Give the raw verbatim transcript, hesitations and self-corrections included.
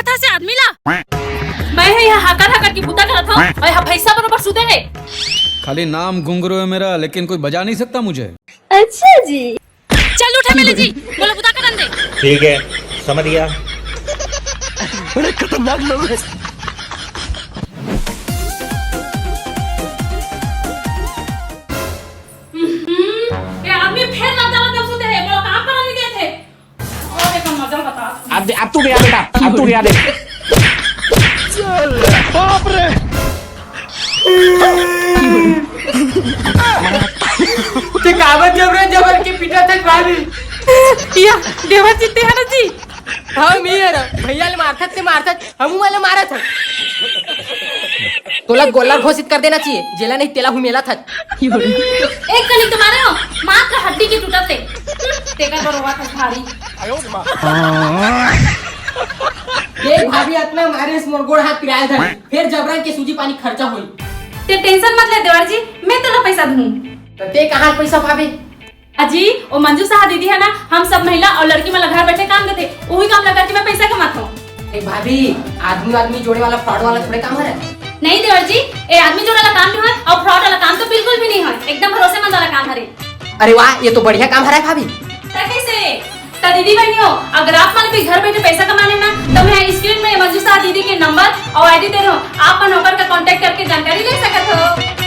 था से आदमी ला। मैं हे यहाँ हाकर हाकर के बूता करत हूँ, और यहाँ भैंसा बरोबर सुते हे। खाली नाम घुंघरू है मेरा, लेकिन कोई बजा नहीं सकता मुझे। अच्छा जी। चल उठे मेले जी, मोला बूता करन दे। ठीक है, समझ गया। बड़े खतरनाक लोग हैं। हम्म, ये आदमी फेर लद्दा लद्दा सुते हे, मोला काम करन नहीं देत हे। अब तू गया बेटा, अब तू गया देख। बाप रे। ते काबर जबरन जबर के पीटा थे भाभी? या देवर जी ते हरा जी। हाँ, मैं हरा। भैया ले मारथत ते मारथत, हमू वाले मारत हन। तोला गोल्लर घोषित कर देना चाहिए, जेला नहीं तेला हुमेला था। एक कनी तुम्हारे हो, मात्र हड्डी के टूटत हे। तेकर बर रोवा था भारी। देख भाभी, अतना मारे से मोर गोड़ हाथ पिराए था, फिर जबरन के सूजी पानी खर्चा होई। ते टेंशन मत ले देवर जी, मैं तोला पैसा दूँ। तो ते कहाँ पैसा पाबे? अजी, ओ मंजू साहा दीदी हे ना, हम सब महिला अउ लड़की मन ला घर बैठे काम देथे, उही काम ला करके मैं पैसा कमात हूँ। ए भाभी, आदमी आदमी जोड़े वाला फ्रॉड वाला थोड़े काम हरे। नहीं देवर जी, ए आदमी जोड़े वाला काम नहीं होय अउ फ्रॉड वाला काम तो बिल्कुल भी नहीं होय, एकदम भरोसेमंद वाला काम हरे। अरे वाह, ये तो बढ़िया काम हरे भाभी। त कैसे? त दीदी बहनी हो, अगर आप मन भी घर बैठे पैसा कमाने ना, तो मैं स्क्रीन में मंजू साहा दीदी के नंबर अउ आईडी दे रहे हूँ, आप मन ओकर का कॉन्टैक्ट करके जानकारी ले सकत हो।